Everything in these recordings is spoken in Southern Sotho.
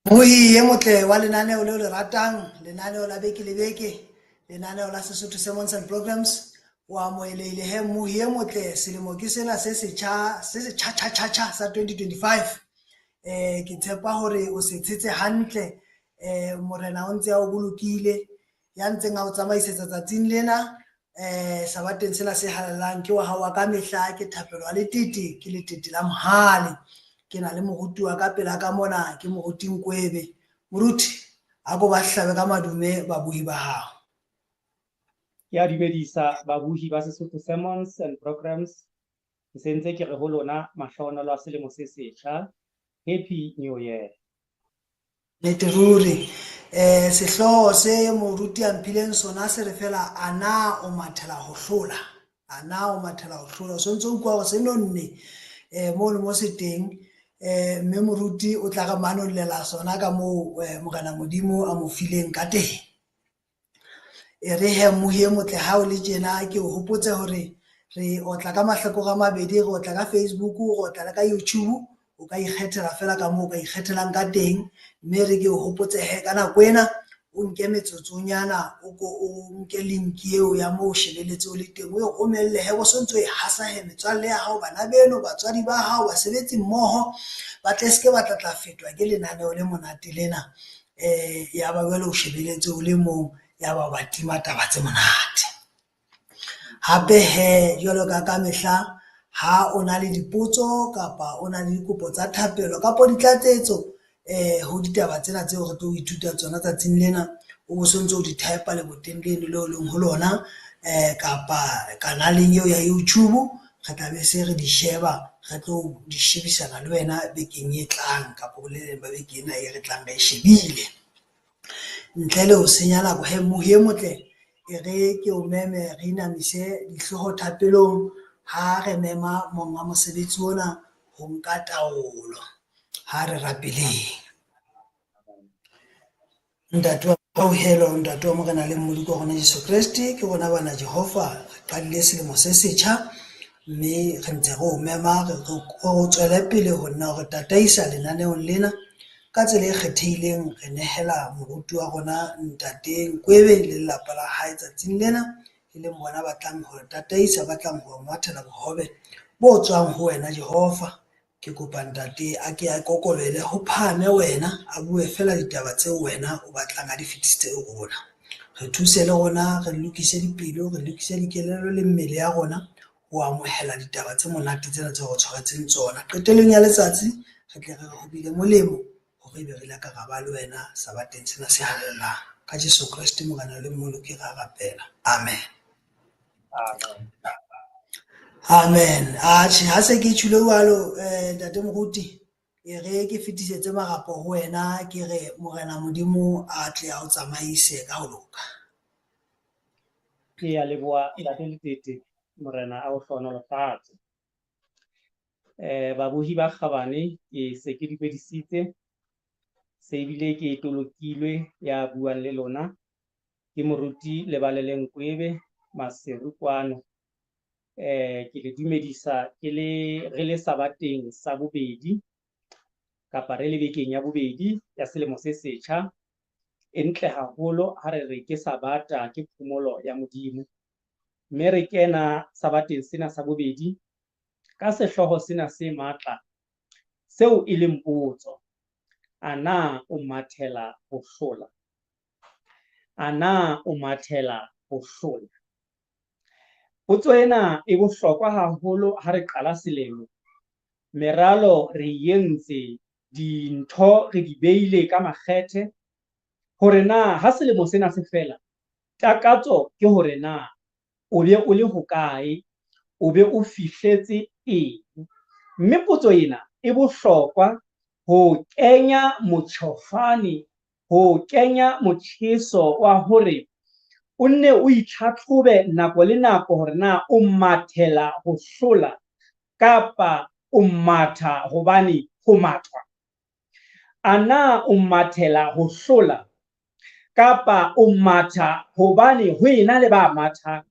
Mohi e motle wa lenaneo leo le ratang, lenaneo la beke le beke, lenaneo la Sesotho Sermons and Programs. O amohelehile he mohi e motle, selemo ke sena se setjha, se setjha tjha tjha tjha sa 2025. Ke tshepa hore o se tshetse hantle, morena o ntse a o bolokile, ya ntseng a o tsamaisetsa tsatsing lena, sabateng sena se halalelang ke wa hao wa ka mehla, ke Thapelo wa Letete, ke Letete la Mohale. Ke na le moruti wa ka pela ka mona, ke moruti Nkwebe. Moruti, a ko ba hlabe ka madume babuhi ba hao. Ke a dumedisa babuhi ba Sesotho Sermons and Programs. Ke sentse ke re ho lona mahlohonolo a selemo se setjha. Happy New Year. Nnete ruri. Sehlooho se moruti a mphileng sona se re fela, a na o mathela ho hlola? A na o mathela ho hlola? O sontso o utlwa hore se nonne mono mo se teng, mme moruti o tla re manollela sona ka moo Morena Modimo a mo fileng ka teng. E re he mohi e motle ha o le tjena, ke o hopotse hore re otla ka mahlakore a mabedi, re otla ka Facebook, re otla le ka YouTube. O ka ikgethela fela ka moo o ka ikgethelang ka teng, mme re ke o hopotse he ka nako ena o nke metsotsonyana, o ko o nke link eo ya moo o shebeletse o le teng, o e romelle he bo sontso e hasa he metswalle ya hao, bana beno, batswadi ba hao, basebetsi mmoho, ba tle seke ba tla tla fetwa ke lenaneo le monate lena. Ya ba jwale o shebeletse o le mong, ya ba o ba tima taba tse monate. Hape he jwalo ka ka mehla, ha o na le dipotso kapa o na le dikopo tsa thapelo kapa ditlatsetso ho ditaba tsena tseo re tlo ithuta tsona tsatsing lena, o bo sontso o di type-a leboteng leno leo leng ho lona, kapa kanaleng eo ya YouTube, re tla be se re di sheba, re tlo di shebisana le wena bekeng e tlang kapa boleleng ba beke ena e re tlang re e shebile. Ntle le ho senya nako he mohi e motle, e re ke o meme re inamise dihlooho thapelong ha re mema monga mosebetsi ona ho nka taolo. Ha re rapeleng. Ntate wa kauhelo, ntate wa Morena le Mmoloki wa rona Jesu Kreste, ke rona bana Jehova, re qadile selemo se setjha, mme re ntse re o mema, re o tswele pele ho nna hore tataisa lenaneong lena ka tsela e kgethehileng. Re nehela moruti wa rona ntate Nkwebe le lelapa la hae tsatsing lena, e leng bona ba tlang ho re tataisa, ba tlang ho ngwathela bohobe bo tswang ho wena Jehova. Ke kopa ntate a ke a kokobele, ho phahame wena, a bue fela ditaba tseo wena o batlang a di fetisitse ho rona. Re thuse le rona, re lokise dipelo, re lokise dikelello le mmele ya rona ho amohela ditaba tse monate tsena tseo re tshwaretseng tsona. Qetellong ya letsatsi re tle re re ho bile molemo hore ebe re ile ka ra ba le wena sabateng sena se halalelang. Ka Jesu Kreste Morena le Mmoloki re a rapela. Amen. Amen. Amen. Atjhe, ha se ke tjholo jwalo, ntate moruti, e re ke fetisetse marapo ho wena, ke re Morena Modimo a tle a o tsamaise ka ho loka. Ke a leboha ntate Letete, Morena a o hlohonolofatse. Babohi ba kgabane, ke se ke dumedisitse, se ebile ke tolokilwe ya buang le lona, ke moruti Lebalele Nkwebe Maseru kwano. Ke le dumedisa ke le re le sabateng sa bobedi kapa re le bekeng ya bobedi ya selemo se setjha. E ntle haholo ha re re ke sabata, ke phomolo ya Modimo. Mme re kena sabateng sena sa bobedi ka sehlooho sena se matla seo e leng potso. A na o mathela ho hlola? A na o mathela ho hlola? Potso ena e bohlokwa haholo ha re qala selemo. Meralo re entse, dintho re di beile ka makgethe hore na ha selemo sena se fela, takatso ke hore na o be o le hokae, o be o fihletse eng. Mme potso ena e bohlokwa ho kenya motjhofane, ho kenya motjheso wa hore o nne o itlhatlhobe nako le nako hore na o mathela ho hlola kapa o matha hobane ho mathwa. A na o mathela ho hlola kapa o matha hobane ho ena le ba mathang,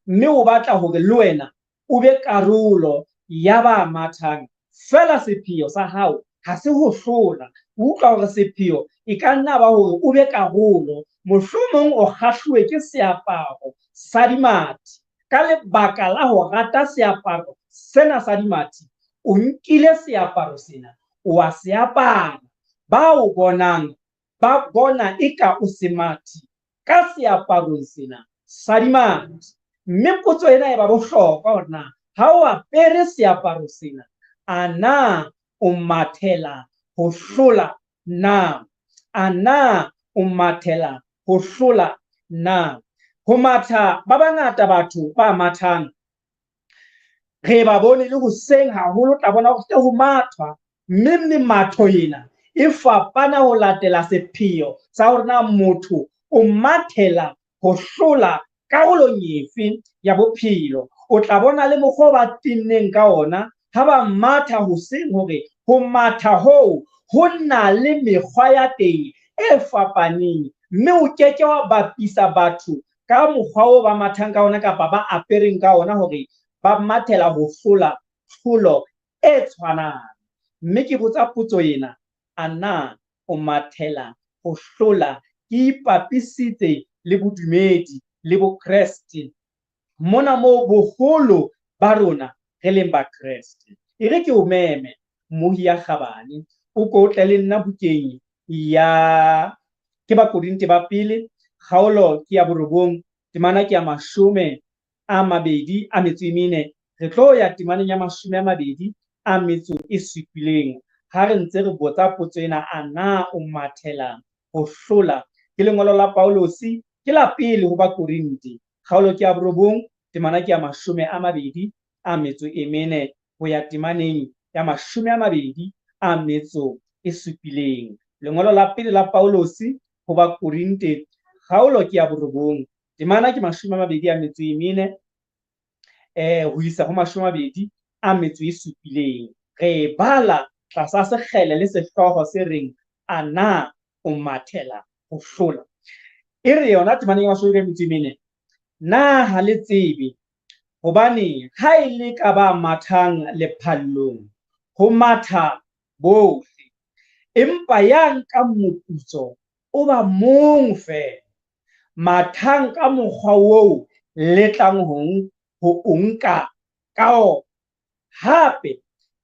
mme o batla hore le wena o be karolo ya ba mathang. Feela sepheo sa hao Ha se ho hlola. O utlwa hore sepheo e ka nna ba hore o be karolo. Mohlomong o kgahluwe ke seaparo sa dimathi. Ka lebaka la ho rata seaparo sena sa dimathi, o nkile seaparo sena, o a se apara. Ba o bonang ba bona eka o semathi ka seaparong sena sa dimathi. Mme potso ena e ba bohlokwa hore na ha o apere seaparo sena, a na o mathela ho hlola na? A na o mathela ho hlola na? Ho matha, ba bangata batho ba mathang re ba bone le hoseng haholo, tla bona ho ho mathwa, mme mematho ena e fapana ho latela sepheo sa hore na motho o mathela ho hlola karolong efe ya bophelo. O tla bona le mokgwa o ba tinneng ka ona ha ba matha hoseng, hore ho matha hoo ho na le mekgwa ya teng e fapaneng, mme o keke wa bapisa batho ka mokgwa o ba mathang ka ona kapa ba apereng ka ona hore ba mathela ho hlola tlholo e tshwanang. Mme ke botsa potso ena, a na o mathela ho hlola? Ke ipapisitse le bodumedi le Bokreste mona moo boholo ba rona re leng Bakreste. E re ke o meme, mmohi ya kgabane, o ko tle le nna bukeng ya ke Bakorinte ba pele, kgaolo ke ya 9, temana ke ya 24. Re tlo ya temaneng ya 27 ha re ntse re botsa potso ena, a na o mathela ho hlola? Ke lengolo la Paulosi, ke la pele ho Bakorinte, kgaolo ke ya 9, temana ke ya 24 ho ya temaneng ya 27. Lengolo la pele la Paulosi ho Bakorinte, kgaolo ke ya 9, temana ke 24 ho isa ho 27. Re bala tlasa sekgele le sehlooho se reng, a na o mathela ho hlola? E re yona temaneng ya 24, na ha le tsebe hobane ha e le ka ba mathang lephallong, ho matha bohle, empa ya nkang moputso o ba mong feela. Mathang ka mokgwa oo le tlang ho o nka ka ona. Hape,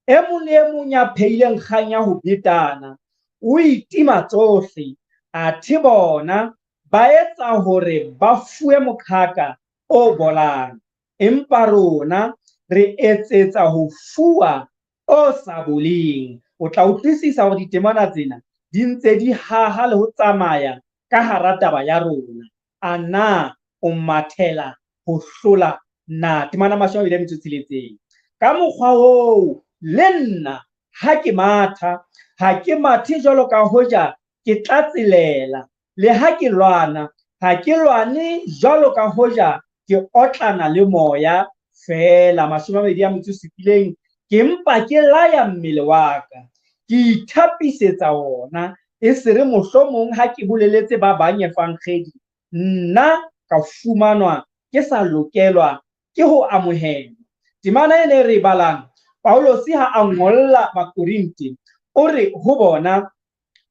e mong le e mong ya pheileng kgang ya ho betana, o itima tsohle, athe bona ba etsa hore ba fuwe moqhaka o bolang, empa rona re etsetsa ho fuwa o sa boleng. O tla utlwisisa hore ditemana tsena di ntse di haha le ho tsamaya ka hara taba ya rona. A na o mathela ho hlola na? Temana 26. Ka mokgwa oo le nna ha ke matha, ha ke mathe jwalo ka hoja ke tlatselela, le ha ke lwana, ha ke lwane jwalo ka hoja ke otlana le moya feela. 27, ke mpa ke laya mmele wa ka, ke ithapisetsa wona, e se re mohlomong ha ke boleletse ba bang evangedi, nna ka fumanwa ke sa lokelwa ke ho amohelwa. Temana ena e re e balang, Paulosi ha a ngolla Bakorinte, o re ho bona,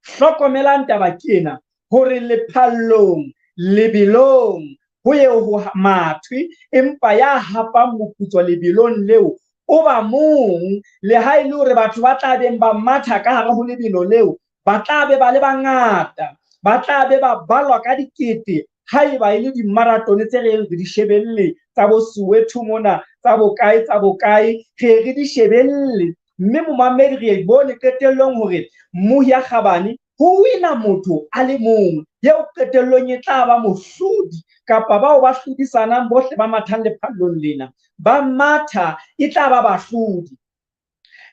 hlokomelang taba ke ena, hore lephallong, lebelong, ho ye ho mathwe, empa ya hapang moputso lebelong leo o ba mong. Le ha e le hore batho ba tla beng ba matha ka hare ho lebelo leo ba tla be ba le bangata, ba tla be ba balwa ka dikete, haeba e le dimarathone tse re re di shebelle tsa bo Soweto mona, tsa bokae, tsa bokae, re re di shebelle. Mme momamedi re bone qetellong hore mmohi ya kgabane ho wina motho a le mong, eo qetellong e tla ba mohlodi, kapa bao ba hlodisanang bohle ba mathang lephallong lena, ba matha e tla ba bahlodi,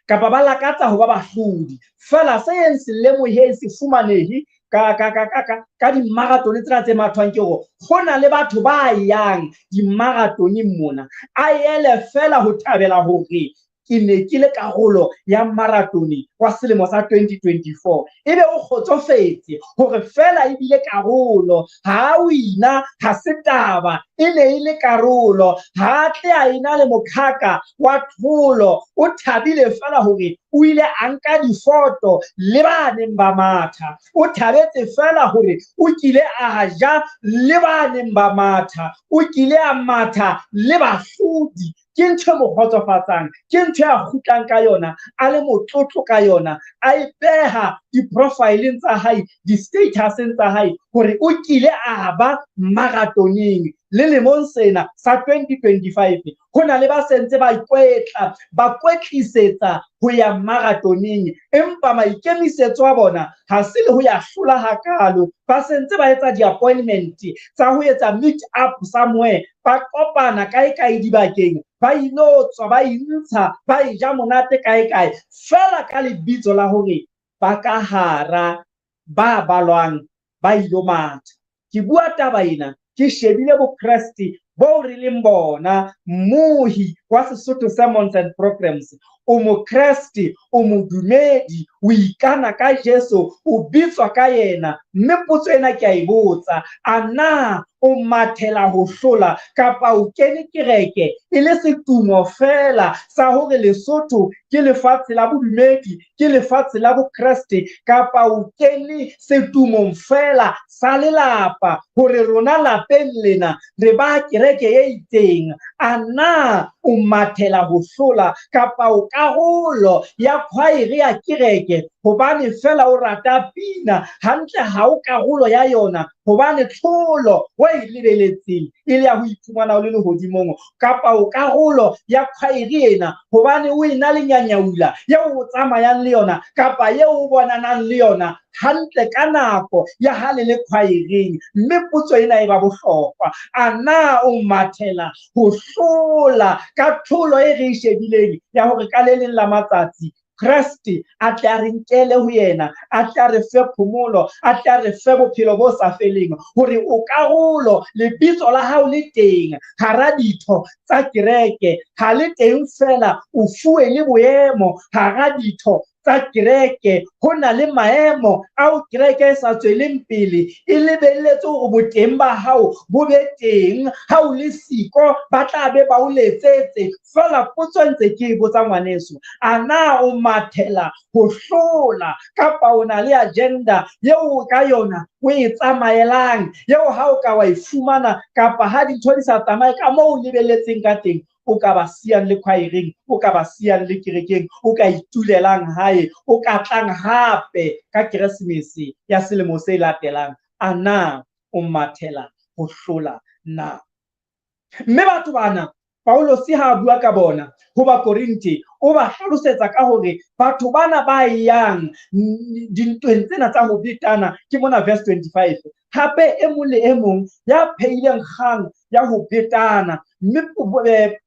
kapa ba lakatsa ho ba bahlodi. Feela se yeng se lemoheng se fumanehe ka dimarathone tsena tse mathwang ke hore ho na le batho ba yang dimarathoneng mona, a ele feela ho thabela hore ke ne ke le karolo ya marathone wa selemo sa 2024. Ebe o kgotsofetse hore feela e bile karolo, ha o ina ha se taba, e ne e le karolo. Ha tle a ena le moqhaka wa tlholo, o thabile feela hore O ile a nka difoto le ba neng ba matha. O thabetse feela hore o kile a ja le ba neng ba matha. O kile a matha le bahlodi. Ke ntho e mo kgotsofatsang, ke ntho ya kgutlang ka yona, a le motlotlo ka yona, a e beha di-profileng tsa hae, di-statuseng tsa hae, hore o kile a ba marathoneng. Le lemong sena sa 2025, ho na le ba sentse ba ikwetla, ba kwetlisetsa ho ya marathoneng, empa maikemisetso a bona ha se le ho ya hlola hakalo. Ba sentse ba etsa di-appointment tsa ho etsa meet up somewhere, ba kopana kae kae dibakeng, ba ilo tswa, ba intsha, ba e ja monate kae kae, feela ka lebitso la hore ba ka hara ba balwang ba ilo matha. Ke bua taba ena ke shebile bokreste bo re leng bona, mmohi wa Sesotho Sermons and Programs. O mokreste, o modumedi, o ikana ka Jesu, o bitswa ka yena. Mme potso ena ke a e botsa, a na o mathela ho hlola kapa o kene kereke e le setumo feela sa hore Lesotho ke lefatshe la bodumedi, ke lefatshe la bokreste, kapa o kene setumong feela sa lelapa hore rona lapeng lena re ba kereke e itseng? A na o mathela ho hlola kapa o karolo ya khwaere ya kereke hobane feela o rata pina? Hantle ha o karolo ya yona hobane tlholo o e lebeletseng e le ya ho iphumana o le lehodimong, kapa o karolo ya khwaere ena hobane o ena le nyanyaula eo o tsamayang le yona kapa eo o bonanang le yona hantle ka nako ya ha le le khwaereng. Mme potso ena e ba bohlokwa, a na o mathela ho hlola ka tlholo e re e shebileng ya hore ka le leng la matsatsi Kreste a tle a re nkele ho yena, a tle a re fe phomolo, a tle a re fe bophelo bo sa feleng, hore o karolo, lebitso la hao le teng hara ditho tsa kereke, ha le teng feela, o fuwe le boemo hara ditho tsa kereke. Ho na le maemo ao kereke e sa tsweleng pele e lebelletse hore boteng ba hao bo be teng. Ha o le siko, ba tla be ba o letsetse. Feela potso ntse ke e botsa ngwaneso, a na o mathela ho hlola kapa o na le agenda eo ka yona o e tsamaelang, eo ha o ka wa e fumana kapa ha dintho di sa tsamaye ka moo o lebelletseng ka teng, o ka ba siyang le khwaereng, o ka ba siyang le kerekeng, o ka itulelang hae, o ka tlang hape ka Keresemese ya selemo se latelang? A na o mathela ho hlola na? Mme batho bana, Paulus ha a bua ka bona ho Bakorinthe, o ba hlalosetsa ka hore batho bana ba yang dintweng tsena tsa ho betana, ke mona verse 25. Hape e mong le e mong ya pheileng kgang ya ho betana, mme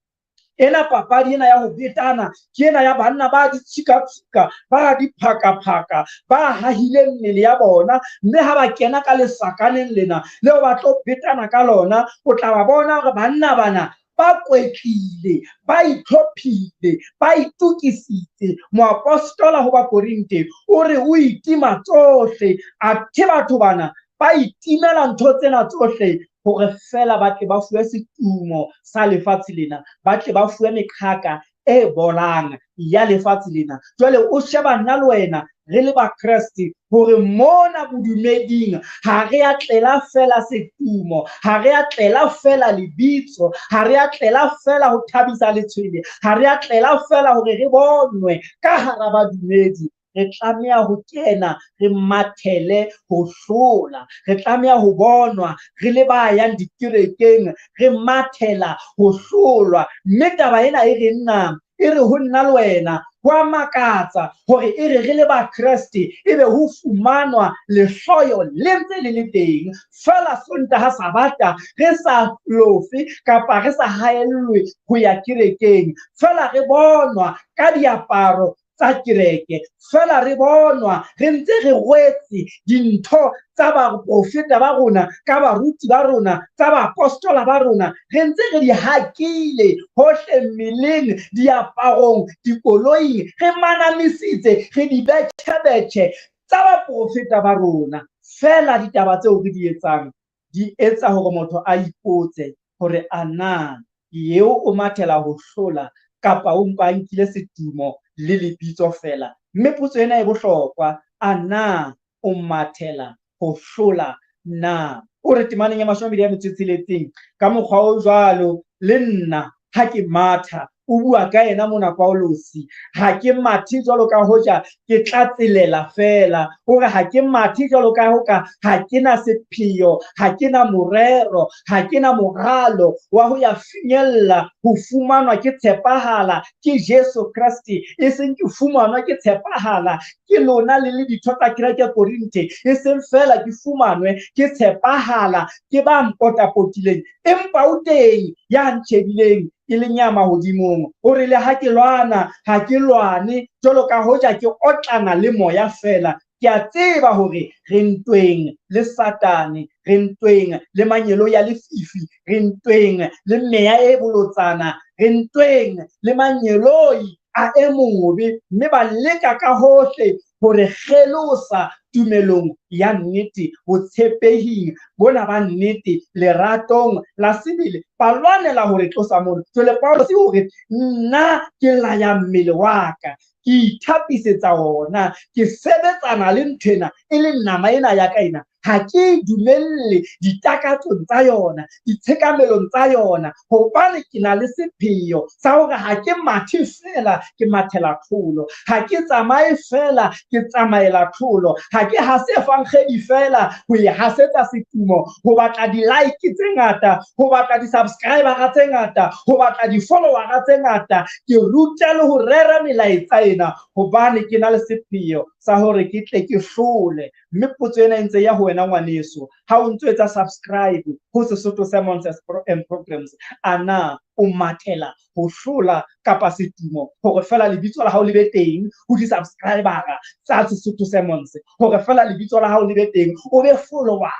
ena papadi ena ya ho betana ke ena ya banna ba ditshikatsika, ba diphakaphaka, ba hahileng mmele ya bona, mme ha ba kena ka lesakaneng lena leo ba tlo betana ka lona, o tla ba bona hore banna bana ba kwetlile, ba itlhophile, ba itokisitse. Moapostola ho Bakorinthe o re o itima tsohle, athe batho bana ba itimela ntho tsena tsohle hore feela ba tle ba fuwe setumo sa lefatshe lena, ba tle ba fuwe meqhaka e bolang ya lefatshe lena. Jwale o sheba nna le wena re le Bakreste hore mona bodumeding ha re a tlela feela setumo, ha re a tlela feela lebitso, ha re a tlela feela ho thabisa letshwele, ha re a tlela feela hore re bonwe ka hara badumedi. Re tlameha ho kena re mathele ho hlola, re tlameha ho bonwa re le ba yang dikerekeng re mathela ho hlolwa. Mme taba ena e re nna, e re ho nna le wena, ho a makatsa hore e re re le Bakreste ebe ho fumanwa lehloyo le ntse le le teng. Feela Sontaha Sabata re sa lofe kapa re sa haellwe ho ya kerekeng, feela re bonwa ka diaparo tsa kereke, feela re bonwa re ntse re rwetse dintho tsa baprofeta ba rona, ka baruti ba rona, tsa baapostola ba rona, re ntse re di hakile hohle mmeleng, diaparong, dikoloing, re manamisitse, re di betjhe-betjhe tsa baprofeta ba rona. Feela ditaba tseo re di etsang di etsa hore motho a ipotse hore a na eo o mathela ho hlola kapa o mpa a nkile setumo le lebitso feela. Mme potso ena e bohlokwa, a na o mathela ho hlola na? O re temaneng ya 26, ka mokgwa o jwalo le nna ha ke matha, o bua ka yena mona Paulosi, ha ke mathe jwalo ka hoja ke tlatselela feela. O re ha ke mathe jwalo ka hoka ha ke na sepheo, ha ke na morero, ha ke na moralo wa ho ya finyella ho fumanwa ke tshepahala ke Jesu Kreste, e seng ke fumanwa ke tshepahala ke lona le le ditho tsa kereke Korinthe, e seng feela ke fumanwe ke tshepahala ke ba mpotapotileng, empa o teng ya ntjhebileng e le nyama hodimong. O re le ha ke lwana, ha ke lwane jwalo ka hoja ke otlana le moya feela. Ke a tseba hore re ntweng le Satane, re ntweng le mangeloi a lefifi, re ntweng le meya e bolotsana, re ntweng le mangeloi a e mobe, mme ba leka ka hohle hore kgelosa tumelong ya nnete, botshepehing bona ba nnete, leratong la sebele. Ba lwanela hore tlosa mono. Jwale Paulus o re, nna ke laya mmele wa ka, ke ithapisetsa ona, ke sebetsana le nthwena e leng nama ena ya ka ena. Ha ke dumelle ditakatsong tsa yona, ditshekamelong tsa yona, hobane ke na le sepheo sa hore ha ke mathe feela, ke mathela tlholo. Ha ke tsamaye feela, ke tsamaela tlholo. Ha ke hase evankgedi feela ho e hasetsa setumo, ho batla di-like tse ngata, ho batla di-subscriber tse ngata, ho batla di-follower tse ngata. Ke ruta le ho rera melaetsa ena hobane ke na le sepheo sa hore ke tle ke hlole. Mme potso ena e ntse ya ho wena ngwaneso, ha o ntso etsa subscribe ho Sesotho Sermons and Programs, a na o mathela ho hlola kapa setumo hore feela lebitso la hao le be teng ho di-subscriber tsa Sesotho Sermons, hore feela lebitso la hao le be teng, o be follower?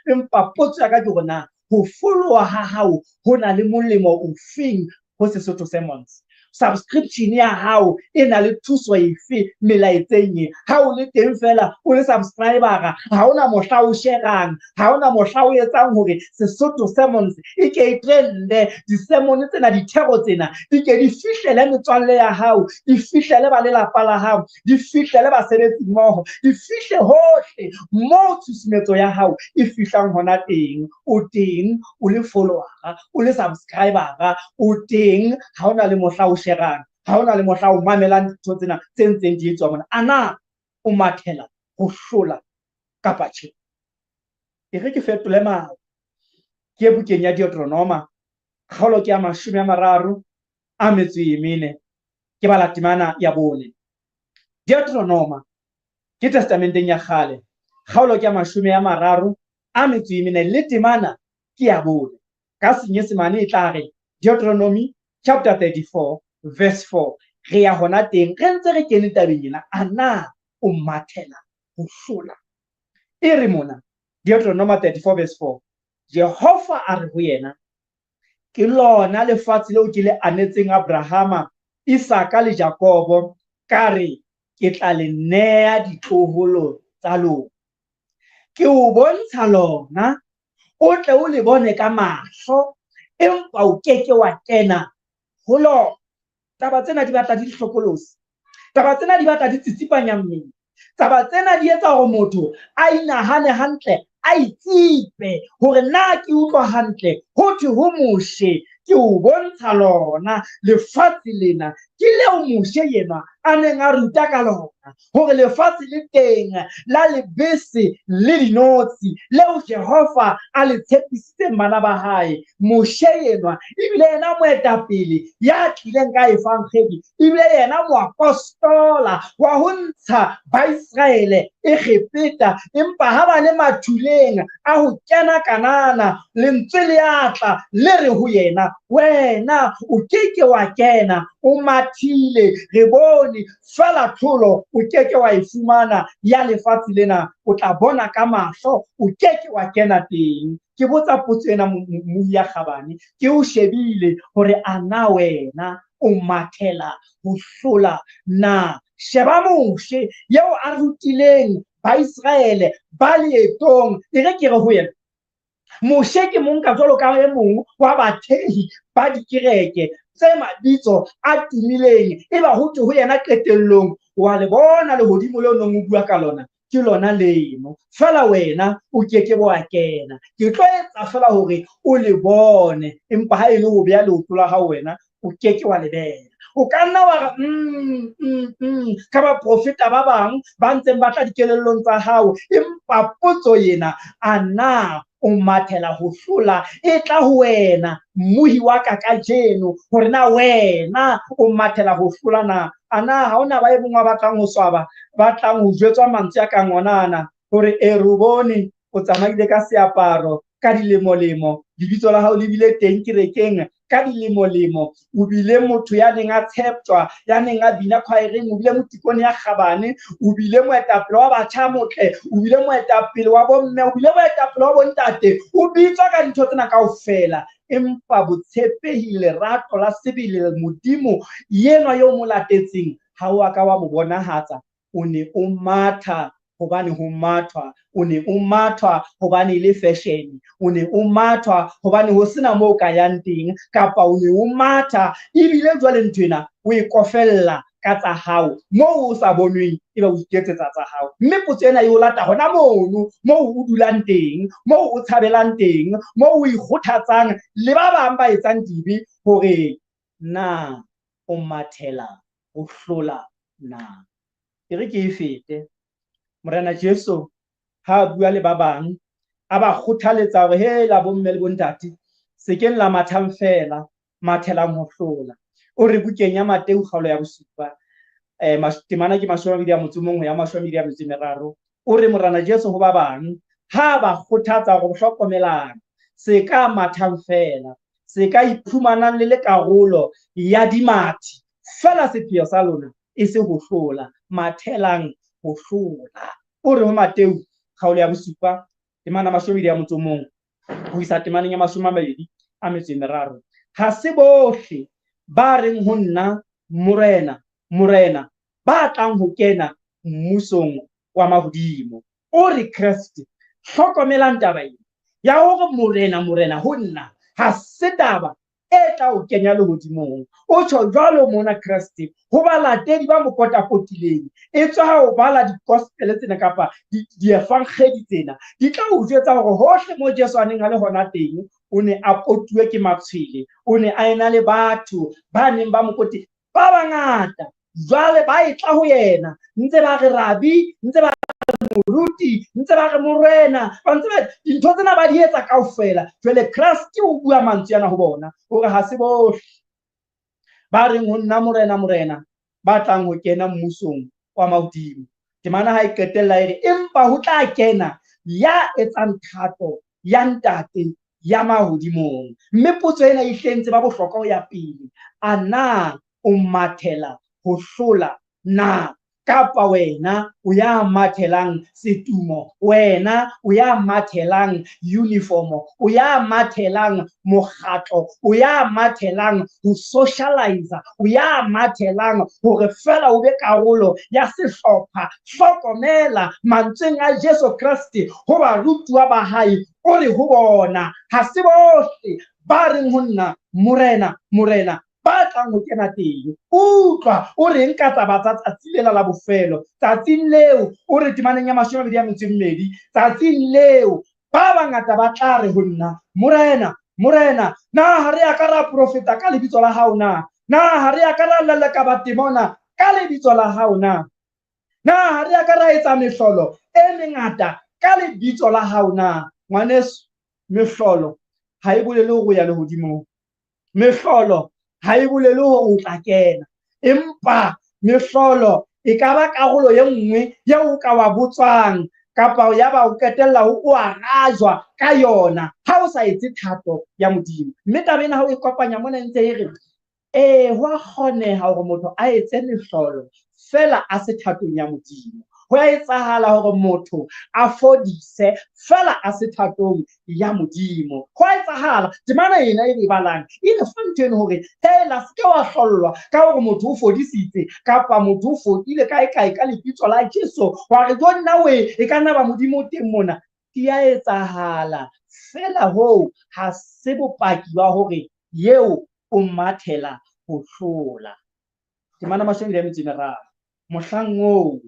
Empa potso ya ka ke hore na ho follower ha hao ho na le molemo ofeng ho Sesotho Sermons? Subscription ya hao e na le thuso efe melaetseng e? Ha o le teng feela o le subscriber, ha ona mohla o sharang, ha ona mohla o etsang hore Sesotho Sermons e ke e trende, di-sermon tsena, dithero tsena di ke di fihlele metswalle ya hao, di fihlele ba lelapa la hao, di fihlele basebetsi mmoho, di fihle hohle moo tshusumetso ya hao e fihlang hona teng. O teng o le follower, o le subscriber, o teng, ha ona le mohla o sharang, ha ona le mohla o mamelang dintho tsena tse ntseng di etswa mona. A na o mathela ho hlola kapa tjhe? E re ke fetole mao, ke ye bukeng ya Deuteronoma, kgaolo ke ya 34, ke bala temana ya 4. Deuteronoma ke testamenteng ya kgale, kgaolo ke ya 34 le temana ke ya 4. Ka Senyesemane e tla re Deuteronomy chapter 34 verse 4. Re ya hona teng, re ntse re kene tabeng ena, a na o mathela ho hlola? E re mona Deuteronoma 34 verse 4, Jehova a re ho yena, ke lona lefatshe leo ke le anetseng Abrahama, Isaka le Jakobo, ka re ke tla le neya ditloholo tsa lona. Ke o bontsha lona, o tle o le bone ka mahlo, empa o ke ke wa kena ho lona. Taba tsena di batla di le hlokolosi. Taba tsena di batla di tsitsipanya mmele. Taba tsena di etsa hore motho a inahane hantle, a itsipe hore na ke utlwa hantle. Ho thwe ho Moshe, ke o bontsha lona lefatshe lena. Ke leo Moshe yenwa a neng a ruta ka lona, hore lefatshe le teng la lebese le dinotshi, leo Jehova a le tshepisitseng bana ba hae. Moshe yenwa ebile yena moetapele ya tlileng ka evankgedi, ebile yena moapostola wa ho ntsha Baiseraele Egepeta. Empa ha ba le mathuleng a ho kena Kanana, lentswe le a tla le re ho yena, wena o ke ke wa kena, o mathile, re bone, feela tlholo o ke ke wa e fumana ya lefatshe lena, o tla bona ka mahlo, o ke ke wa kena teng. Ke botsa potso ena, mmui ya kgabane, ke o shebile hore a na wena o mathela ho hlola na? Sheba Moshe eo a rutileng Baiseraele ba leetong. E re ke re ho yena, Moshe ke monka jwalo ka e mong wa bathehi ba dikereke. tse mabitso a tumileng. Eba ho thwe ho yena qetellong, wa le bona lehodimo leo nong o bua ka lona, ke lona leno. Feela wena o ke ke wa kena. Ke tlo etsa feela hore o le bone, empa ha e le ho beha leoto la hao wena, o ke ke wa le beha. O ka nna wa re, ka baprofeta ba bang ba ntseng ba tla dikelellong tsa hao, empa potso ena, a na o mathela ho hlola, e tla ho wena, mmohi wa ka kajeno, hore na wena o mathela ho hlola na? A na ha hona ba e mong wa batlang ho swaba, ba tlang ho jwetswa mantswe a kang ona ana, hore e re o bone o tsamaile ka seaparo ka dilemolemo, lebitso la hao le bile teng kerekeng ka dilemolemo, o bile motho ya neng a tsheptjwa, ya neng a bina khwaereng, o bile motikone ya kgabane, o bile moetapele wa batjha motle, o bile moetapele wa bomme, o bile moetapele wa bontate, o bitswa ka dintho tsena kaofela. Empa botshepehi, lerato la sebele, Modimo yenwa eo mo latetseng, ha o a ka wa mo bonahatsa. O ne o matha hobane ho mathwa, o ne o mathwa hobane e le fashion, o ne o mathwa hobane ho sena moo o ka yang teng, kapa o ne o matha ebile jwale ntho ena o e kofella ka tsa hao moo o sa bonweng, ebe o iketsetsa tsa hao. Mme potso ena e o lata hona mono moo o dulang teng, moo o tshabelang teng, moo o ikgothatsang le ba bang ba etsang dibe, hore na o mathela ho hlola na. E re ke e fete. Morena Jesu ha a bua le ba bang, a ba kgothaletsa hore he la bomme le bontate, se keng la mathang feela, mathelang ho hlola. O re bukeng ya Mateu kgaolo ya bosupa, temana ke mashome a mabedi a motso o mong ho ya mashome a mabedi a metso e meraro. O re Morena Jesu ho ba bang, ha ba kgothatsa hore hlokomelang, se ka mathang feela, se ka iphumanang le le karolo ya dimathi, feela sepheo sa lona e se ho hlola, mathelang ho hlola. O re ho Mateu kgaolo ya bosupa, temana mashome a mabedi a motso o mong ho isa temaneng ya mashome a mabedi a metso e meraro. Ha se bohle ba reng ho nna, Morena, Morena, ba tlang ho kena mmusong wa mahodimo. O re Kreste, hlokomelang taba ena ya hore Morena, Morena ho nna ha se taba e tla o kenya lehodimong. O tjho jwalo mona Kreste ho balatedi ba mo potapotileng. E tswa ha o bala di-gospel tsena kapa di-evangeli tsena, di tla o jwetsa hore hohle mo Jesu a neng a le hona teng, o ne a potuwe ke matshwele, o ne a ena le batho ba neng ba mo potile ba bangata. Jwale ba e tla ho yena, ntse ba re rabi, ntse ba re moruti, ntse ba re morena, ba ntse ba dintho tsena ba di etsa kaofela. Jwale Kreste o bua mantswe ana ho bona, hore ha se bohle ba reng ho nna morena, morena, ba tlang ho kena mmusong wa mahodimo. Temana ha e qetella e re, empa ho tla kena ya etsang thato ya Ntate ya mahodimong. Mme potso ena e hlentse ba bohlokwa ho ya pele. A na o mathela ho hlola na? Kapa wena o ya mathelang setumo, wena o ya mathelang uniformo, o ya mathelang mokgatlo, o ya mathelang ho socialize, o ya mathelang hore feela o be karolo ya sehlopha. Hlokomela mantsweng a Jesu Kreste ho barutuwa ba hae, o re ho bona, ha se bohle ba reng ho nna, Morena, Morena, ba tlang ho kena teng. Utlwa o reng ka taba tsa tsatsi lela la bofelo. Tsatsing leo, o re temaneng ya mashome a mabedi a metso e mmedi, tsatsing leo ba bangata ba tla re ho nna, Morena, Morena, na ha re a ka ra profeta ka lebitso la hao na? Na ha re a ka ra leleka batemona ka lebitso la hao na? Na ha re a ka ra etsa mehlolo e mengata ka lebitso la hao na? Ngwaneso, mehlolo ha e bolele hore o ya lehodimong. Mehlolo ha e bolele hore o tla kena, empa mehlolo e ka ba karolo e nngwe eo o ka wa botswang kapa ya ba o qetella o arajwa ka yona ha o sa etse thato ya Modimo. Mme taba ena ha o e kopanya mona e ntse e re, ee, ho a kgoneha hore motho a etse mehlolo feela a se thatong ya Modimo. Ho a etsahala hore motho a fodise feela a se thatong ya Modimo. Ho a etsahala, temana ena e re balang e re fa ntho eno hore hela se ke wa hlollwa ka hore motho o fodisitse kapa motho o fodile kae kae ka lebitso la Jesu, wa re jo nna we e ka nna ba Modimo o teng mona. Di a etsahala feela, hoo ha se bopaki ba hore eo o mathela ho hlola. Temana 23. Mohlang oo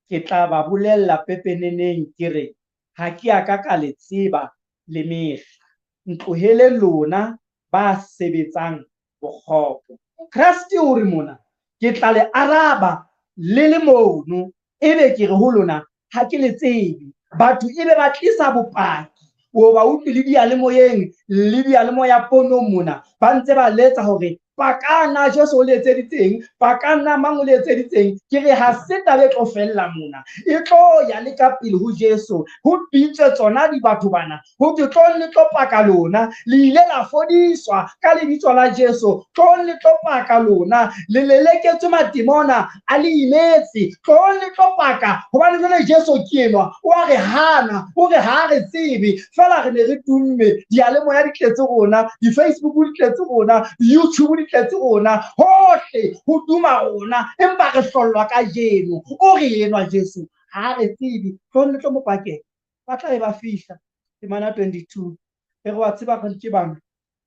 ke tla ba bolella pepeneneng ke re, ha ke a ka ka le tseba le mehla. Ntlohele lona ba sebetsang bokgopo. Kreste o re mona, ke tla le araba le le mono, ebe ke re ho lona, ha ke le tsebe. Batho ebe ba tlisa bopaki, o ba utlwe le diyalemoyeng, le diyalemoya ponong mona, ba ntse ba letsa hore pakana Jesu o le etseditseng, pakana mang o le etseditseng. Ke re ha se taba e tlo fella mona, e tlo ya le ka pele ho Jesu, ho bitswe tsona di batho bana, ho thwe tlong le tlo paka lona, le ile la fodiswa ka lebitso la Jesu, tlong le tlo paka lona, le leleketswe matemona a le imetse, tlong le tlo paka, hobane jwale Jesu ke enwa, o a re hana, o re ha re tsebe, fela re ne re tumme, diyalemoya di tletse rona, di-Facebook di tletse rona, di-YouTube di tletse rona, hohle ho duma rona, empa re hlollwa kajeno. O re enwa Jesu, ha re tsebe, tlong le tlo mo pakela. Ba tla be ba fihla, temana 22, e re wa tseba re ke bana,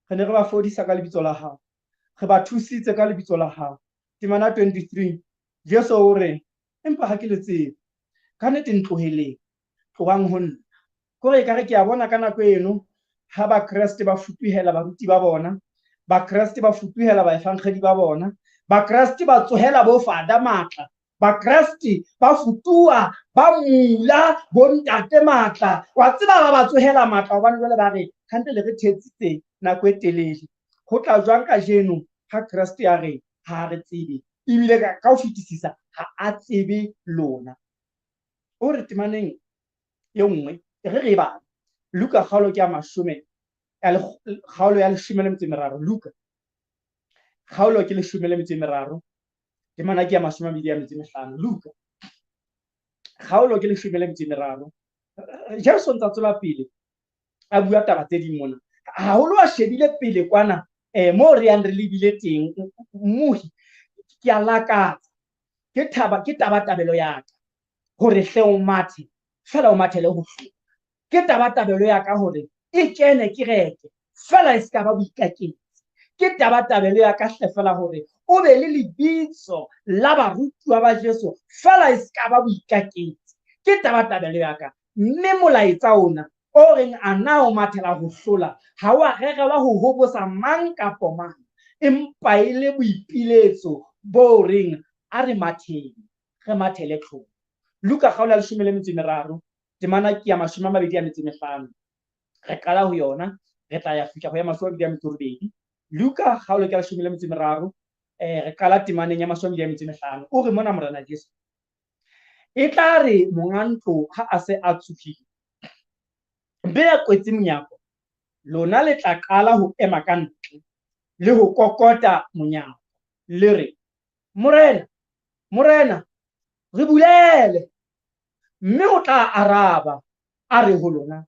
re ne re ba fodisa ka lebitso la hao, re ba thusitse ka lebitso la hao. Temana 23, Jesu o re, empa ha ke le tsebe, ka nnete ntloheleng, tlohang ho nna. Kore ekare ke a bona ka nako eno ha Bakreste ba futuhela baruti ba bona, Bakreste ba futuhela baefankgedi ba bona, Bakreste ba tsohela bo fada matla, Bakreste ba futuha ba mula bontate matla. Wa tseba ba ba tsohela matla hobane jwale ba re kgante le re thetsitse nako e telele. Ho tla jwang kajeno ha Kreste a re ha re tsebe, ebile ka ho fetisisa ha a tsebe lona. O re temaneng e nngwe re re e bale, Luka kgaolo ke ya mashome ya kgaolo ya leshome le metso e meraro. Luka kgaolo ke leshome le metso e meraro, temana ke ya mashome a mabedi a metso e mehlano. Luka kgaolo ke leshome le metso e meraro. Jesu o ntsa tswela pele a bua taba tse ding mona, haholo a shebile pele kwana moo re yang re lebile teng. Mmohi, ke a lakatsa, ke thaba, ke tabatabelo ya ka hore hle o mathe, fela o mathele ho hlola. Ke tabatabelo ya ka hore e kene kereke, fela e se ka ba boikaketsi. Ke tabatabelo ya ka hle fela hore o be le lebitso la barutuwa ba Jesu, fela e se ka ba boikaketsi. Ke tabatabelo ya ka. Mme molaetsa ona o reng a na o mathela ho hlola, ha o a rerelwa ho hobosa mang kapo mang, empa e le boipiletso bo reng a re matheng, re mathele tlholo. Luka kgaolo ya leshome le metso e meraro, temana ke ya mashome a mabedi a metso e mehlano. Re qala ho yona, re tla ya fihla ho ya mashome a mabedi a metso e robedi. Luka kgaolo ke ya leshome le metso e meraro, re qala temaneng ya mashome a mabedi a metso e mehlano. O re mona Morena Jesu, e tla re monga ntlo ha a se a tsohile, mme a kwetse monyako, lona le tla qala ho ema ka ntle le ho kokota monyako, le re, Morena, Morena, re bulele. Mme o tla araba, a re ho lona,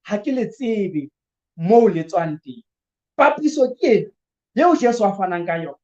ha ke le tsebe moo le tswang teng. Papiso ke ena eo Jesu a fanang ka yona,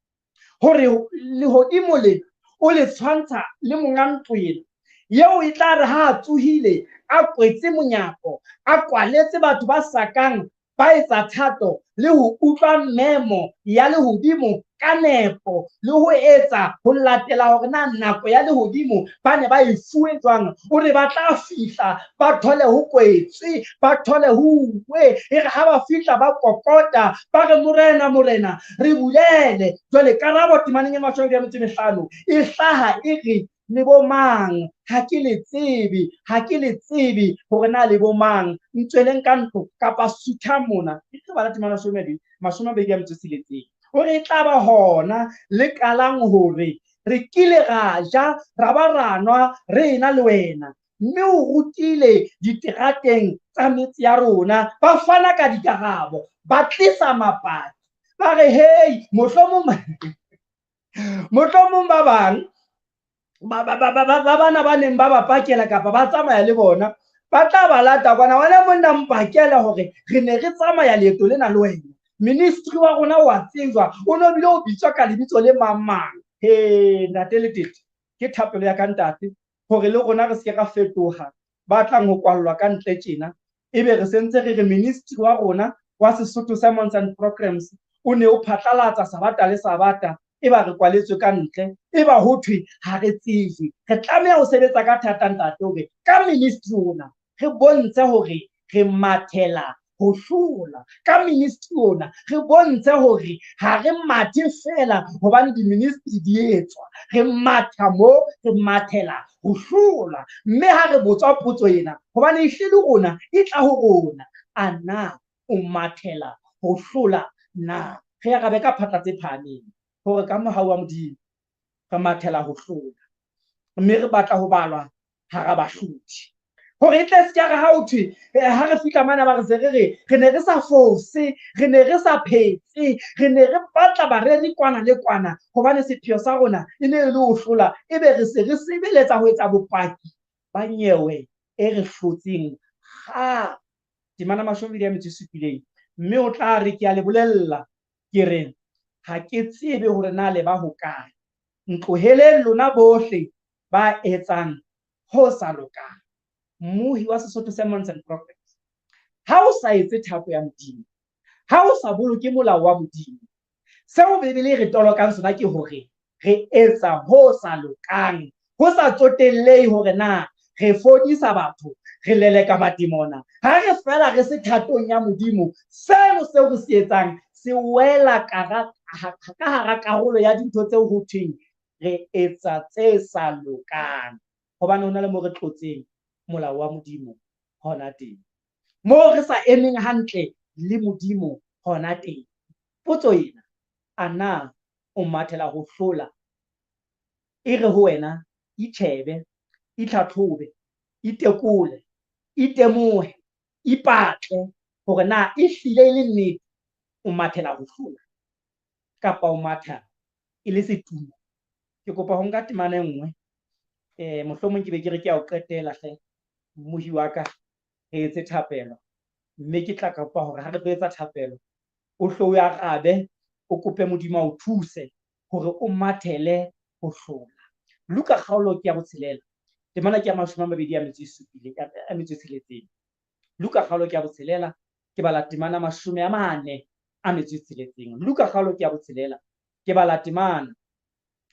hore lehodimo le o le tshwantsha le monga ntlo ena, eo e tla re ha a tsohile, a kwetse monyako, a kwaletse batho ba sa kang ba etsa thato le ho utlwa memo ya lehodimo ka nepo, le ho etsa ho latela hore na nako ya lehodimo ba ne ba e fuwe jwang. O re ba tla fihla ba thole ho kwetswe, ba thole ho uwe, e re ha ba fihla ba kokota, ba re Morena, Morena, re bulele. Jwale karabo temaneng ya mashome a metso e mehlano e hlaha e re, le bo mang? Ha ke le tsebe, ha ke le tsebe hore na le bo mang. Ntsweleng ka ntlo kapa suthang mona. E tlo bala temana mashome a mabedi a metso e tsheletseng. O re e tla ba hona le qalang hore re kile ra ja, ra ba ra nwa re ena le wena, mme o rutile diterateng tsa metse ya rona. Ba fana ka dikarabo, ba tlisa mapaki, ba re hei, mohlomong mohlomong ba bang ba bana ba neng ba ba pakela kapa ba tsamaya le bona, ba tla ba lata kwana, wena monna mpakela hore re ne re tsamaya leeto lena le wena. Ministry wa rona wa tsejwa, o no bile o bitswa ka lebitso le mang mang. He, ntate le tete, ke thapelo ya ka ntate hore le rona re se ke ra fetoha ba tlang ho kwallwa ka ntle tjena, ebe re sentse re re ministry wa rona wa Sesotho Sermons and Programs O ne o phatlalatsa Sabata le Sabata, eba re kwaletswe ka ntle, eba ho thwe ha re tsejwe. Re tlameha ho sebetsa ka thata, ntate, hore ka ministry ona re bontshe hore re mathela ho hlola. Ka ministry ona re bontshe hore ha re mathe feela hobane di-ministry di etswa. Re matha mo, re mathela ho hlola. Mme ha re botswa potso ena, hobane ehlile rona e tla ho rona, a na o mathela ho hlola na? Re arabe ka phatla tse phahameng hore ka mohau wa Modimo re mathela ho hlola, mme re batla ho balwa hara bahlodi. Hore e tle se ke re ha ho thwe, ha re fihla mane ba re se re re, re ne re sa fose, re ne re sa phetse, re ne re batla bareri kwana le kwana, hobane sepheo sa rona e ne e le ho hlola, ebe re se re sebeletsa ho etsa bopaki ba nyewe e re hlotseng kgale. Temana 27, mme o tla re, ke a le bolella, ke re, ha ke tsebe hore na le ba hokae. Ntloheleng lona bohle ba etsang ho sa lokang. Mmohi wa Sesotho Sermons and Programs. Ha o sa etse thato ya Modimo, ha o sa boloke molao wa Modimo, seo Bibele e re tolokang sona ke hore re etsa ho sa lokang, ho sa tsotellehe hore na re fodisa batho, re leleka mademona. Ha re fela re se thatong ya Modimo, seno seo re se etsang se wela ka hara karolo ya dintho tseo ho thweng re etsa tse sa lokang. Hobane ho na le mo re tlotseng molao wa Modimo hona teng, moo re sa emeng hantle le Modimo hona teng. Potso ena, a na o mathela ho hlola? E re ho wena, itjhebe, itlhatlhobe, itekole, itemohe, ipatle hore na ehlile e le nnete o mathela ho hlola kapa o matha e le setumo. Ke kopa ho nka temana e nngwe, mohlomong ke be ke re ke ya ho qetela hle, mmohi wa ka, re etse thapelo. Mme ke tla kopa hore ha re tlo etsa thapelo, o hlo o arabe, o kope Modimo a o thuse hore o mathele ho hlola. Luka kgaolo ke ya 6, temana ke ya 27, a metso e tsheletseng. Luka kgaolo ke ya 6, ke bala temana 46. Luka kgaolo ke ya 6, ke bala temana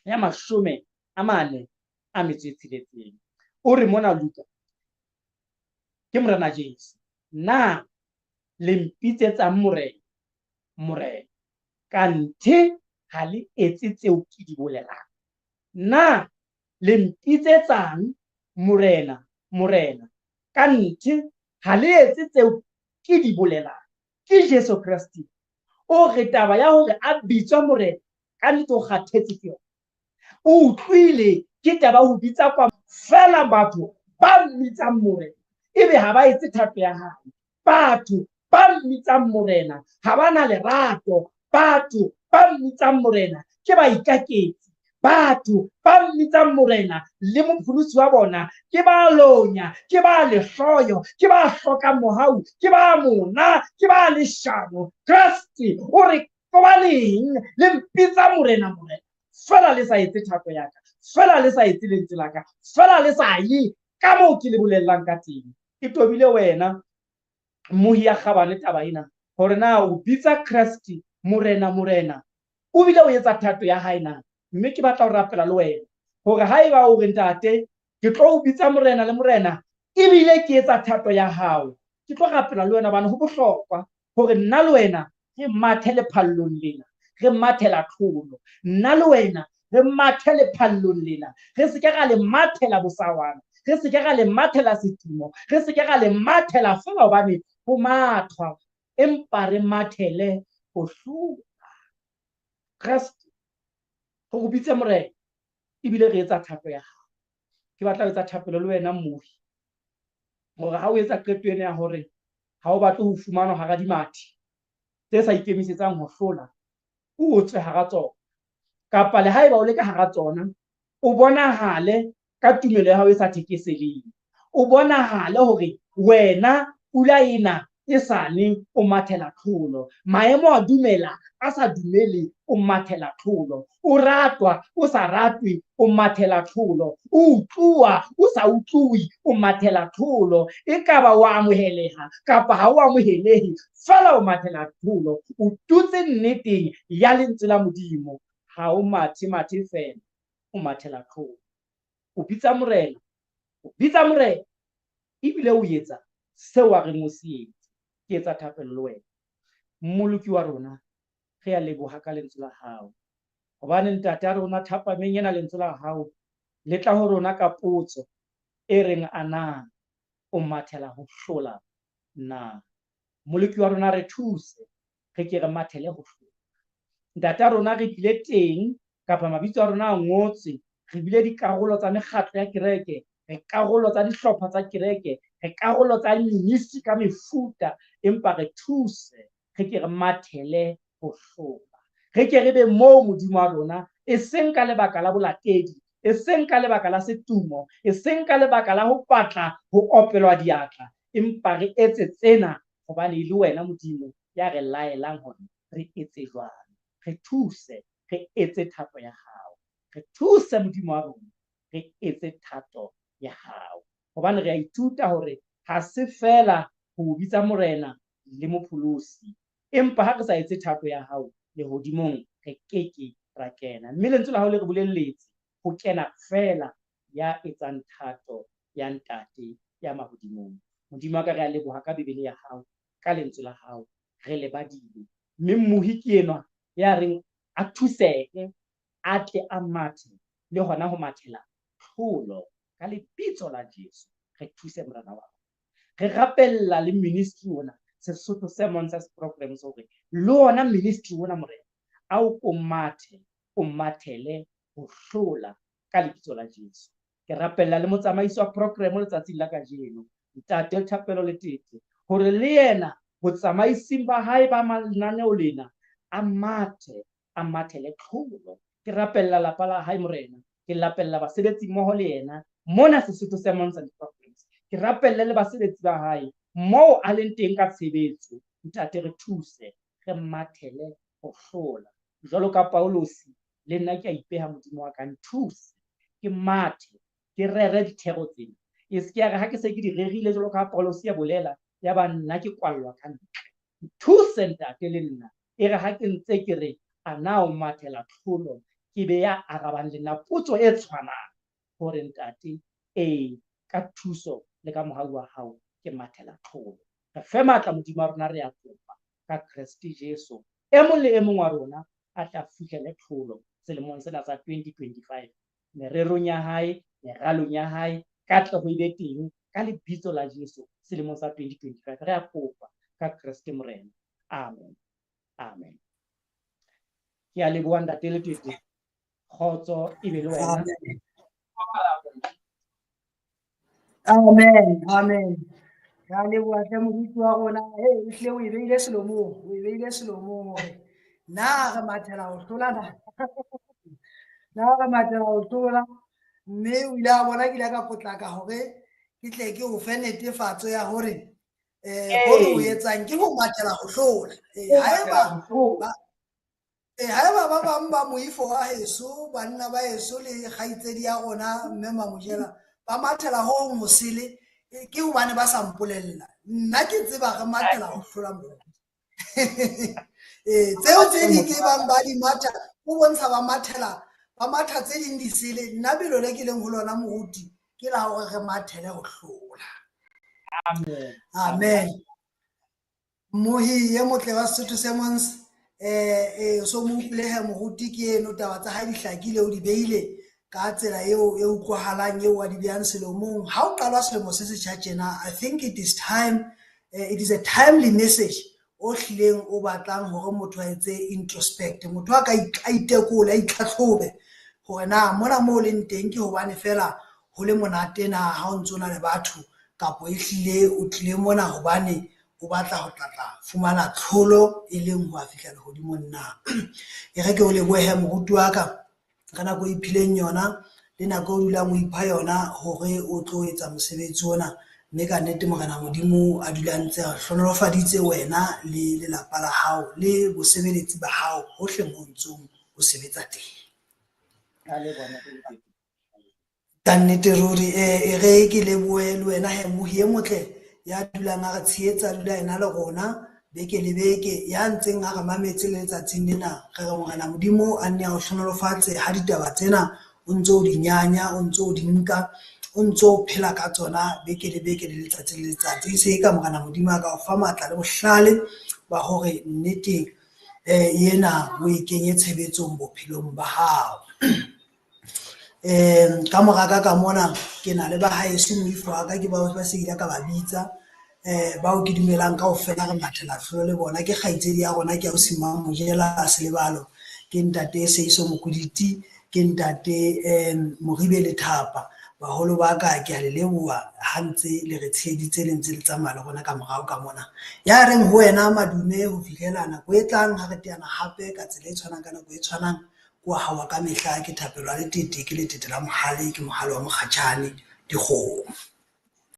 ya 46. O re mona Luka, ke Morena Jesu, na le mpitsetsang Morena, Morena, kanthe ha le etse tseo ke di bolelang? Na le mpitsetsang Morena, Morena, kanthe ha le etse tseo ke di bolelang? Ke Jesu Kreste. O re taba ya hore a bitswa Morena, ka nnete o kgathetse ke yona. O utlwile ke taba ho bitsa kwa fela batho ba mmitsang Morena, ebe ha ba etse thato ya hae. Batho ba mmitsang Morena ha ba na lerato. Batho ba mmitsang Morena ke baikaketsi. Batho ba mmitsang Morena le mopholosi wa bona ke ba lonya, ke ba lehloyo, ke ba hlokang mohau, ke ba mona, ke ba leshano. Kreste o re, hobaneng le mpitsa Morena, Morena, fela le sa etse thato ya ka, fela le sa etse lentswe la ka, fela le sa ye ka moo ke le bolellang ka teng? E tobile wena, mmohi ya kgabane, taba ena, hore na o bitsa Kreste Morena, Morena, o bile o etsa thato ya hae na? Mme ke batla ho rapela le wena hore haeba o re, ntate, ke tlo o bitsa Morena le Morena, ebile ke etsa thato ya hao, ke tlo rapela le wena, hobane ho bohlokwa hore nna le wena re mathe lephallong lena, re mathela tlholo. Nna le wena re mathe lephallong lena, re se ke ra le mathela bosawana, re se ke ra le mathela setumo, re se ke ra le mathela feela hobane ho mathwa, empa re mathele ho hlola. Kreste, re go bitse Morena, ebile re etsa thato ya hao. Ke batla ho etsa thapelo le wena, mmohi, hore ha o etsa qeto ena ya hore ha o batle ho fumanwa hara dimathi tse sa ikemisetsang ho hlola, o tswe hara tsona. Kapa le haeba o le ka hara tsona, o bonahale ka tumelo ya hao e sa thekeseleng. O bonahale hore wena pula ena Esale o mathela tlholo. Maemo a dumela, a sa dumele, o mathela tlholo. O ratwa, o sa ratwe, o mathela tlholo. O utluwa, o sa utluwe, o mathela tlholo. Ekaba o amoheleha kapa ha o amohelehe, feela o mathela tlholo. O tutse nneteng ya lentswe la Modimo. Ha o mathe mathe feela, o mathela tlholo. O bitsa Morena, o bitsa Morena, ebile o etsa seo a reng o se etse. Ke etsa thapelo le wena. Mmoloki wa rona, re a leboha ka lentswe la hao. Hobane ntate a rona thapameng ena lentswe la hao le tla ho rona ka potso e reng a na o mathela ho hlola na. Mmoloki wa rona re thuse re ke re mathele ho hlola. Ntate a rona re bile teng kapa mabitso a rona a ngotswe, re bile dikarolo tsa mekgatlo ya kereke, re karolo tsa dihlopha tsa kereke, re karolo tsa ministry ka mefuta, empa re thuse re ke re mathele ho hlola. Re ke re be moo Modimo wa rona, e seng ka lebaka la bolatedi, e seng ka lebaka la setumo, e seng ka lebaka la ho batla ho opelwa diatla, empa re etse tsena hobane e le wena Modimo ya re laelang hore re etse jwalo. Re thuse re etse thato ya hao. Re thuse Modimo wa rona re etse thato ya hao. Hobane re a ithuta hore ha se feela ho bitsa Morena le Mopholosi, empa ha re sa etse thato ya hao lehodimong re keke ra kena. Mme lentswe la hao le re bolelletse ho kena feela ya etsang thato ya Ntate ya mahodimong. Modimo wa ka, re a leboha ka Bibele ya hao, ka lentswe la hao, re le badile. Mme mmohi ke enwa ya reng a thusehe, a tle a mathe le hona ho mathela tlholo ka lebitso la Jesu. Re thuse Morena wa rona. Re rapella le ministry ona, Sesotho Sermons as Programs, hore le ona ministry ona Morena a o ko mathe, o mathele ho hlola ka lebitso la Jesu. Ke rapella le motsamaisi wa program letsatsing la kajeno, Ntate Thapelo Letete, hore le yena botsamaising ba hae ba lenaneo lena a mathe, a mathele tlholo. Ke rapella lapa la hae Morena, ke rapella basebetsi mmoho le yena mona Sesotho Sermons and Programs. Ke rapelle le basebetsi ba hae moo a leng teng ka tshebetso. Ntate re thuse, re mathele ho hlola. Jwalo ka Paulosi, le nna ke a ipeha Modimo wa ka, nthuse ke mathe, ke rere dithero tsena. E se ke ya re ha ke se ke di rerile jwalo ka Paulosi ya bolela, ya ba nna ke kwallwa ka ntle. Nthuse ntate le nna, e re ha ke ntse ke re a na o mathela tlholo, ke be ya arabang le nna potso e tshwanang hore ntate, ee, ka thuso le ka mohau wa hao ke mathela tlholo. Re fe matla Modimo wa rona, re a kopa ka Kreste Jesu. E mong le e mong wa rona a tla fihlele tlholo selemong sena sa 2025. Mererong ya hae, meralong ya hae, katleho e be teng ka lebitso la Jesu selemong sa 2025. Re a kopa ka Kreste Morena. Amen. Amen. Ke a leboha ntate Letete. Kgotso e be le wena. Amen. Amen. Re a leboha hle moruti wa rona. Hey, ehlile o e beile selomong, o e beile selomong hore na re mathela ho hlola na. Na re mathela ho hlola. Mme o ile a bona ke ile ka potlaka hore ke tle ke o fe netefatso ya hore hore o etsang ke ho mathela ho hlola. Haeba ba bang ba moifo wa heso, banna ba heso le kgaitsedi ya rona mme Mamojela ba mathela ho hong hosele, ke hobane ba sa mpolella. Nna ke tseba re mathela ho hlola moo. Tseo tse ding ke bang ba di matha, o bontsha ba mathela, ba matha tse ding disele. Nna belo le ke leng ho lona moruti ke la hore re mathele ho hlola. Amen. Amen. Mmohi e motle wa Sesotho Sermons, so mo utlwile moruti ke eno, taba tsa hae di hlakile, o di beile ka tsela eo e utlwahalang eo a di behang selomong. Ha o qalwa selemo se setjha tjena, I think it is time, it is a timely message o hlileng o batlang hore motho a etse introspect, motho a ka a itekole, a itlhatlhobe hore na mona moo leng teng ke hobane fela ho le monate na ha o ntso na le batho, kapo ehlile o tlile mona hobane o batla ho tlatla fumana tlholo e leng ho a fihla lehodimong na. E re ke o lebohe moruti wa ka ka nako e iphileng yona le nako o dulang o ipha yona hore o tlo etsa mosebetsi ona. Mme ka nnete Morena Modimo a dula a ntse a hlohonolofaditse wena le lelapa la hao le bosebeletsi ba hao hohle mo ntsong o sebetsa teng. Ka nnete ruri e re ke lebohe le wena he mohi e motle ya dulang a re tshehetsa, a dula ena le rona beke le beke, ya ntseng a re mametse le letsatsing lena. Re re Morena Modimo a nne a o hlohonolofatse ha ditaba tsena o ntso o di nyanya, o ntso o di nka, o ntso o phela ka tsona beke le beke le letsatsi le letsatsi. E se e ka Morena Modimo a ka o fa matla le bohlale ba hore nneteng ena o e kenye tshebetsong bophelong ba hao. Ka mora ka mona ke na le ba haeso moifo wa ka ke bao ba se ile ka ba bitsa bao ke dumelang kaofela re mathela tlholo le bona. Ke kgaitsedi ya rona ke ausi Mamojela Selebalo, ke ntate Seiso Mokoditi, ke ntate Moribe Lethapa. Baholo ba ka ke a le leboha ha ntse le re tsheheditse le ntse le tsamaya le rona ka morao ka mona. Ya reng ho wena madume ho fihlela nako e tlang ha re teana hape ka tsela e tshwanang ka nako e tshwanang. Ke wa hao wa ka mehla ke Thapelo ya Letete, ke Letete la Mohale, ke Mohale wa Mokgatjhane, dikgomo.